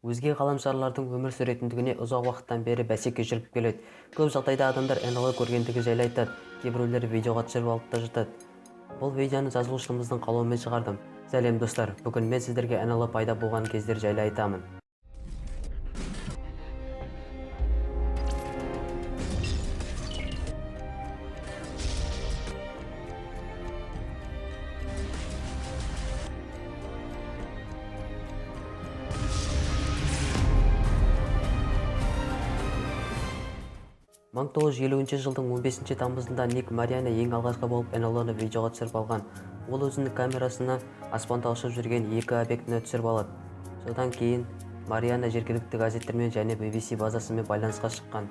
Өзге ғаламшарлардың өмір сүретіндігіне ұзақ уақыттан бері бәсеке жүріп келеді. Көп жағдайда адамдар НЛО көргендігі жайлы айтады, кейбіреулері видеоға түсіріп алып та жатады. Бұл видеоны жазылушымыздың қалауымен шығардым. Сәлем достар, бүгін мен сіздерге НЛО пайда болған кездер жайлы айтамын. 1950 жылдың 15 тамызында Ник Мариана ең алғашқы болып НЛО-ны видеоға түсіріп алған. Ол өзінің камерасына аспанда ұшып жүрген екі объектіні түсіріп алады. Содан кейін Мариана жергілікті газеттермен және BBC базасымен байланысқа шыққан.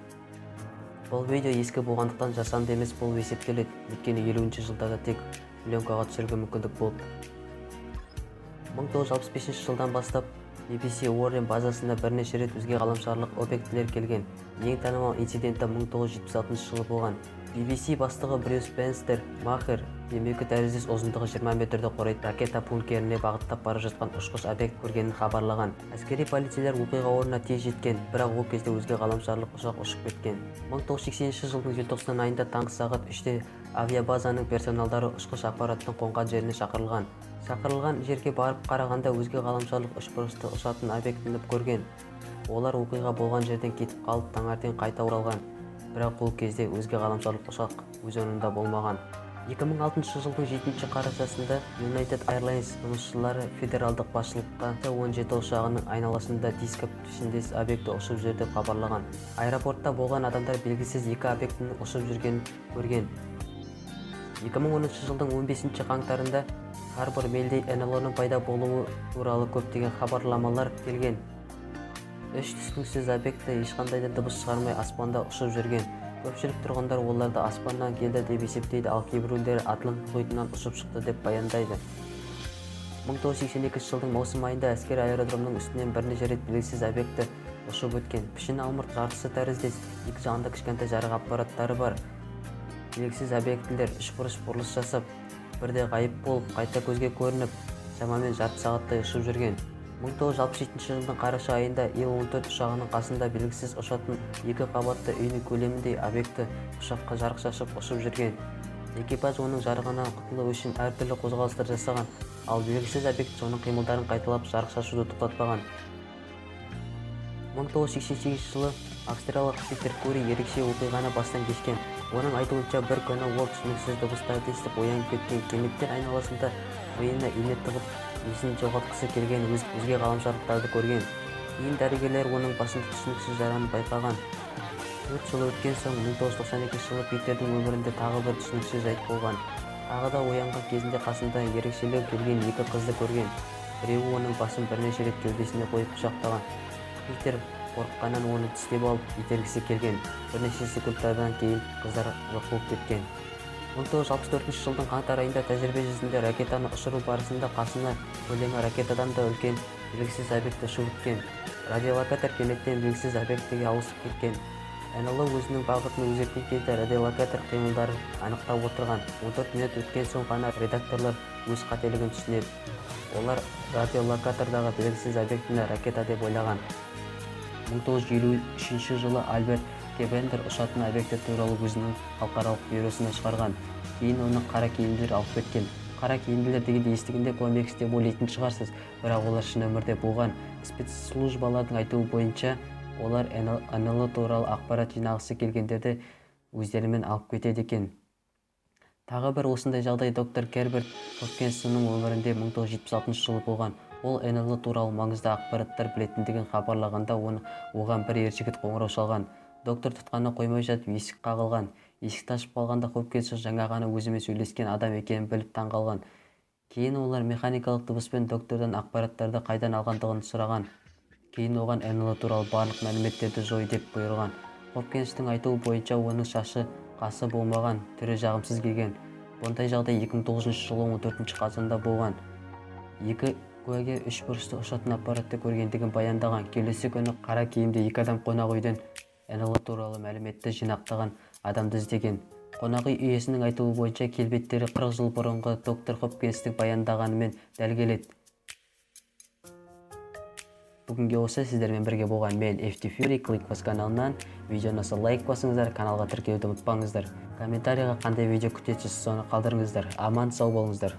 Бұл видео ескі болғандықтан жасанды емес болып есептеледі, өйткені 50 жылдарда тек пленкаға түсіруге мүмкіндік болды. 1965 жылдан бастап BBC Уоррен базасында бірнеше рет өзге ғаламшарлық объектілер келген. Ең танымал инциденті 1976 жылы болған. BBC бастығы Брюс Спенсер Махер темекі тәріздес ұзындығы 20 метрді құрайтын ракета бункеріне бағыттап бара жатқан ұшқыш объект көргенін хабарлаған. Әскери полицейлер оқиға орнына тез жеткен, бірақ ол кезде өзге ғаламшарлық ұшақ ұшып кеткен. 1980 жылдың желтоқсан айында таңғы сағат 3-те авиабазаның персоналдары ұшқыш аппараттың қонған жеріне шақырылған. Шақырылған жерге барып қарағанда өзге ғаламшарлық үшбұрышты ұшатын объектіні көрген. Олар оқиға болған жерден кетіп қалып, таңертең қайта оралған. Бірақ ол кезде өзге ғаламшарлық ұшақ өз орнында болмаған. 2006 жылдың 7 қарашасында United Airlines жұмысшылары федералдық басшылыққа T-17 ұшағының айналасында диско пішіндес объекті ұшып жүр деп хабарлаған. Аэропортта болған адамдар белгісіз екі объектінің ұшып жүргенін көрген. 2010 жылдың 15 қаңтарында Харбор Мелдей НЛО-ның пайда болуы туралы көптеген хабарламалар келген. Үш түсініксіз объекті ешқандай да дыбыс шығармай аспанда ұшып жүрген. Көпшілік тұрғындар оларды аспаннан келді деп есептейді, ал кейбіреулері Атлант мұхитынан ұшып шықты деп баяндайды. 1982 жылдың маусым айында әскери аэродромның үстінен бірнеше рет белгісіз объекті ұшып өткен. Пішіні алмұрт жартысы тәріздес, екі жағында кішкентай жарық аппараттары бар. Белгісіз объектілер үшбұрыш бұрылыс жасап, бірде ғайып болып, қайта көзге көрініп, шамамен жарты сағаттай ұшып жүрген. 1967 жылдың қараша айында Ил-14 ұшағының қасында белгісіз ұшатын екі қабатты үйдің көлеміндей объекті ұшаққа жарық шашып ұшып жүрген. Экипаж оның жарығынан құтылу үшін әртүрлі қозғалыстар жасаған, ал белгісіз объект соның қимылдарын қайталап жарық шашуды тоқтатпаған. 1988 жылы австралиялық Питер Кури ерекше оқиғаны бастан кешкен. Оның айтуынша, бір күні ол түсініксіз дыбыстарды естіп оянып кеткен. Кенеттен айналасында миына ине тығып, есін жоғалтқысы келген өзге ғаламшарлықтарды көрген. Кейін дәрігерлер оның басында түсініксіз жараны байқаған. 4 жыл өткен соң 1992 жылы Питердің өмірінде тағы бір түсініксіз жайт болған. Тағы да оянған кезінде қасында ерекшелеу келген екі қызды көрген. Біреуі оның басын бірнеше рет кеудесіне қойып құшақтаған. Питер қорыққаннан оны тістеп алып, итергісі келген. Бірнеше секундтардан кейін қыздар жоқ болып кеткен. 1964 жылдың қаңтар айында тәжірибе жүзінде ракетаны ұшыру барысында қасына көлемі ракетадан да үлкен белгісіз объект ұшып өткен. Радиолокатор кенеттен белгісіз объектіге ауысып кеткен. НЛО өзінің бағытын өзгерткен кезде радиолокатор қимылдарын анықтап отырған. 14 минут өткен соң ғана редакторлар өз қателігін түсінеді. Олар радиолокатордағы белгісіз объектіні ракета деп ойлаған. 1953 жылы Альберт Кевендер ұшатын объекті туралы өзінің халықаралық бюросына шығарған. Кейін оны қара киімділер алып кеткен. Қара киімділер дегенді естігенде комикс деп ойлайтын шығарсыз, бірақ олар шын өмірде болған. Спецслужбалардың айтуы бойынша, олар НЛО туралы ақпарат жинағысы келгендерді өздерімен алып кетеді екен. Тағы бір осындай жағдай доктор Герберт Хопкинсонның өмірінде 1976 жылы болған. Ол НЛО туралы маңызды ақпараттар білетіндігін хабарлағанда оған бір ер жігіт қоңырау шалған. Доктор тұтқаны қоймай жатып есік қағылған. Есікті ашып қалғанда Хопкинсон жаңа ғана өзімен сөйлескен адам екенін біліп таң қалған. Кейін олар механикалық дыбыспен доктордан ақпараттарды қайдан алғандығын сұраған. Кейін оған НЛО туралы барлық мәліметтерді жой деп бұйырған. Хопкинстің айтуы бойынша, оның шашы қасы болмаған, түрі жағымсыз келген. Бұндай жағдай 2009 жылы 14 қазанда болған. Екі куәгер үш бұрышты ұшатын аппаратты көргендігін баяндаған. Келесі күні қара киімді екі адам қонақ үйден НЛО туралы мәліметті жинақтаған адамды іздеген. Қонақ үй иесінің айтуы бойынша, келбеттері 40 жыл бұрынғы доктор Хопкинстің баяндағанымен дәл келеді. Бүгінге осы. Сіздермен бірге болған мен, FT Fury, Clickbus каналынан. Видео ұнаса, лайк басыңыздар, каналға тіркелуді ұмытпаңыздар. Комментарийға қандай видео күтесіз, соны қалдырыңыздар. Аман сау болыңыздар.